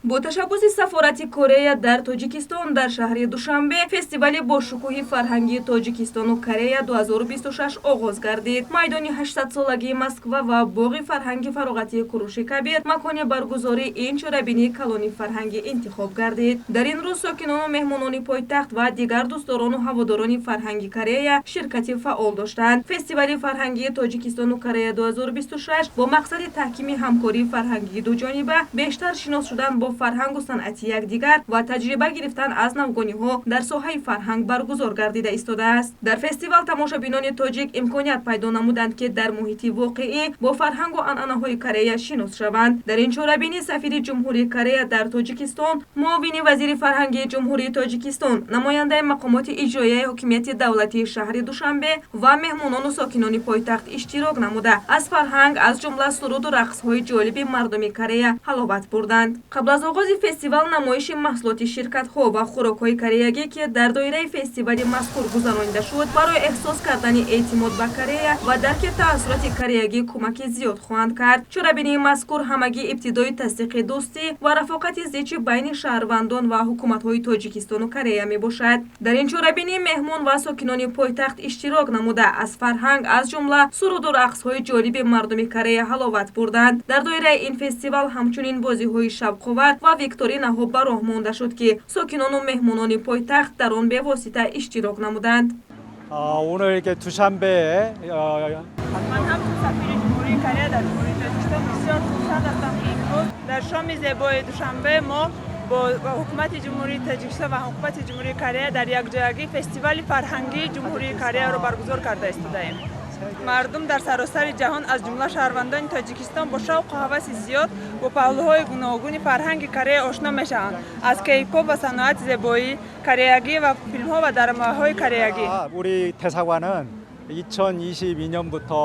Бо ташаббуси сафорати Корея дар Тоҷикистон дар шаҳри Душанбе фестивали бошукӯҳи фарҳангии Тоҷикистону Корея 2026 оғоз гардид. Майдони 800-солагии Москва ва боғи фарҳанги фароғатии Куруши Кабир макони баргузории ин чорабинии калони фарҳангӣ интихоб гардид. Дар ин рӯз сокинону меҳмонони пойтахт ва дигар дӯстдорону ҳаводорони фарҳанги Корея ширкати фаъол доштанд. Фестивали фарҳангии Тоҷикистону Корея 2026 бо мақсади таҳкими ҳамкории фарҳангии дуҷониба, бештар шинос шудан бо фарҳангу санъати якдигар ва таҷриба гирифтан аз навгониҳо дар соҳаи фарҳанг баргузор гардида истодааст. Дар фестивал тамошобинони тоҷик имконият пайдо намуданд, ки дар муҳити воқеӣ бо фарҳангу анъанаҳои Корея шинос шаванд. Дар ин чорабинӣ сафири Ҷумҳурии Корея дар Тоҷикистон, муовини вазири фарҳангии Ҷумҳурии Тоҷикистон, намояндаи мақомоти иҷроияи ҳокимияти давлатии шаҳри Душанбе ва меҳмонону сокинони пойтахт иштирок намуда, аз фарҳанг, аз ҷумла суруду рақсҳои ҷолиби мардуми Корея ҳаловат бурданд. Қабл аз оғози фестивал намоиши маҳсулоти ширкатҳо ва хӯрокҳои кореягӣ, ки дар доираи фестивали мазкур гузаронида шуд, барои эҳсос кардани эътимод ба Корея ва дарки таассуроти кореягӣ кӯмаки зиёд хоҳанд кард. Чорабинии мазкур ҳамагӣ ибтидои тасдиқи дӯстӣ ва рафоқати зичи байни шаҳрвандон ва ҳукуматҳои Тоҷикистону Корея мебошад. Дар ин чорабинӣ меҳмон ва сокинони пойтахт иштирок намуда, аз фарҳанг, аз ҷумла суруду рақсҳои ҷолиби мардуми Корея ҳаловат бурданд. Дар доираи ин фестивал ҳамчунин бозиҳои шавқовар ва викторинаҳо ба роҳ монда шуд, ки сокинону меҳмонони пойтахт дар он бевосита иштирок намуданд. 오늘 이렇게 두샨베에 Ман ҳамчун сафири Ҷумҳурии Корея дар Ҷумҳурии Тоҷикистон бисёр хурсанд ҳастам, ки имрӯз дар шоми зебои Душанбе мо бо ҳукумати Ҷумҳурии Тоҷикистон ва ҳукумати Ҷумҳурии Корея дар якҷоягӣ фестивали фарҳангии Ҷумҳурии Кореяро баргузор карда истодаем. Мардум дар саросари ҷаҳон, аз ҷумла шаҳрвандони Тоҷикистон, бо шавқу ҳаваси зиёд бо паҳлӯҳои гуногуни фарҳанги Корея ошно мешаванд, аз кейпоп ва саноати зебоӣ кореягӣ ва филмҳо ва драмаҳои кореягӣ. 우리 대사관은 2022년부터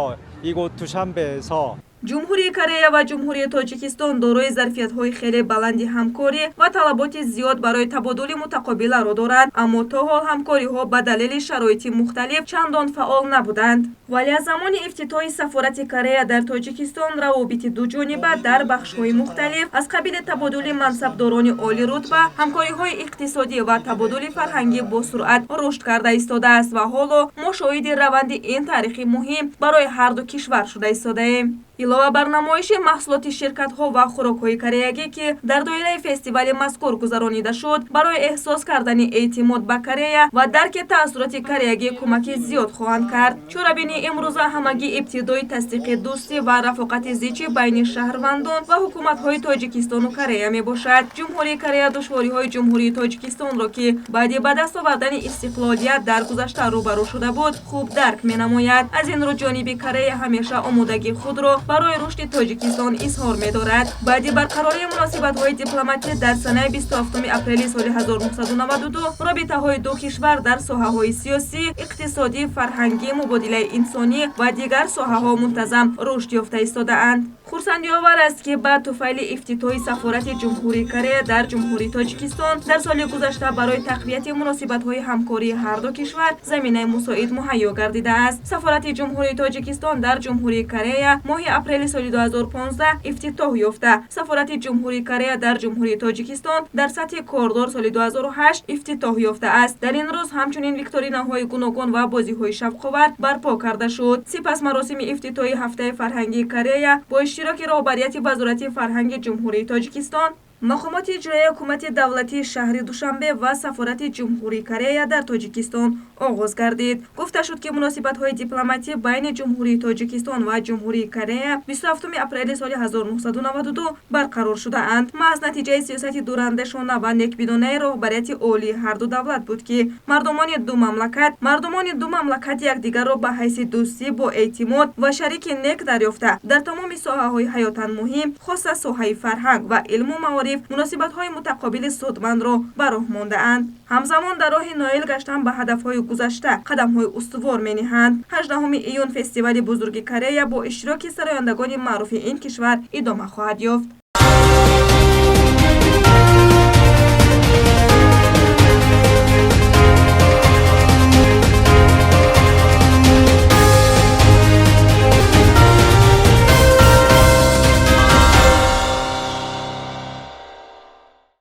이곳 두샨베에서 Ҷумҳурии Корея ва Ҷумҳурии Тоҷикистон дорои зарфиятҳои хеле баланди ҳамкорӣ ва талаботи зиёд барои табодули мутақобиларо доранд, аммо то ҳол ҳамкориҳо ба далели шароити мухталиф чандон фаъол набуданд. Вале аз замони ифтитоҳи сафорати Корея дар Тоҷикистон равобити дуҷониба дар бахшҳои мухталиф, аз қабили табодули мансабдорони олирутба, ҳамкориҳои иқтисодӣ ва табодули фарҳангӣ бо суръат рушд карда истодааст ва ҳоло мо шоҳиди раванди ин таърихи муҳим барои ҳарду кишвар шуда истодаем. Илова бар намоиши маҳсулоти ширкатҳо ва хӯрокҳои кореягӣ, ки дар доираи фестивали мазкур гузаронида шуд, барои эҳсос кардани эътимод ба Корея ва дарки таассуроти кореягӣ кӯмаки зиёд хоҳанд кард. Чорабинии имрӯза ҳамагӣ ибтидои тасдиқи дӯстӣ ва рафоқати зичи байни шаҳрвандон ва ҳукуматҳои Тоҷикистону Корея мебошад. Ҷумҳурии Корея душвориҳои Ҷумҳурии Тоҷикистонро, ки баъди ба даст овардани истиқлолият дар гузашта рӯбарӯ шуда буд, хуб дарк менамояд. Аз ин рӯ ҷониби Корея ҳамеша омодагии худро барои рушди Тоҷикистон изҳор медорад. Баъди барқарории муносибатҳои дипломатӣ дар санаи 27 апрели соли 1992 робитаҳои ду кишвар дар соҳаҳои сиёсӣ, иқтисодӣ, фарҳангӣ, мубодилаи инсонӣ ва дигар соҳаҳо мунтазам рушд ёфта истодаанд. Хурсандиовар аст, ки ба туфайли ифтитоҳи сафорати Ҷумҳурии Корея дар Ҷумҳурии Тоҷикистон дар соли гузашта барои тақвияти муносибатҳои ҳамкории ҳарду кишвар заминаи мусоид муҳайё гардидааст. Сафорати Ҷумҳурии Тоҷикистон дар Ҷумҳурии Корея моҳи апрели соли 2015 ифтитоҳ ёфта, сафорати Ҷумҳурии Корея дар Ҷумҳурии Тоҷикистон дар сатҳи кордор соли 2008 ифтитоҳ ёфтааст. Дар ин рӯз ҳамчунин викторинаҳои гуногун ва бозиҳои шавқовар барпо карда шуд. Сипас маросими ифтитоҳи ҳафтаи фарҳангии Корея бо иштироки роҳбарияти Вазорати фарҳанги Ҷумҳурии Тоҷикистон, мақомоти иҷроияи ҳукумати давлатии шаҳри Душанбе ва сафорати Ҷумҳурии Корея дар Тоҷикистон оғоз гардид. Гуфта шуд, ки муносибатҳои дипломатӣ байни Ҷумҳурии Тоҷикистон ва Ҷумҳурии Корея 27 апрели соли 1992 барқарор шудаанд. Маҳз натиҷаи сиёсати дурандешона ва некбинонаи роҳбарияти олии ҳарду давлат буд, ки мардумони ду мамлакат якдигарро ба ҳайси дӯстӣ бо эътимод ва шарики нек дарёфта, дар тамоми соҳаҳои ҳаётан муҳим, хоса соҳаи фарҳанг ва илму маориф, муносибатҳои мутақобили судмандро ба роҳ мондаанд. Ҳамзамон дар роҳи ноил гаштан ба ҳадафҳои гузашта қадамҳои устувор мениҳанд. 18 июн фестивали бузурги Корея бо иштироки сарояндагони маъруфи ин кишвар идома хоҳад ёфт.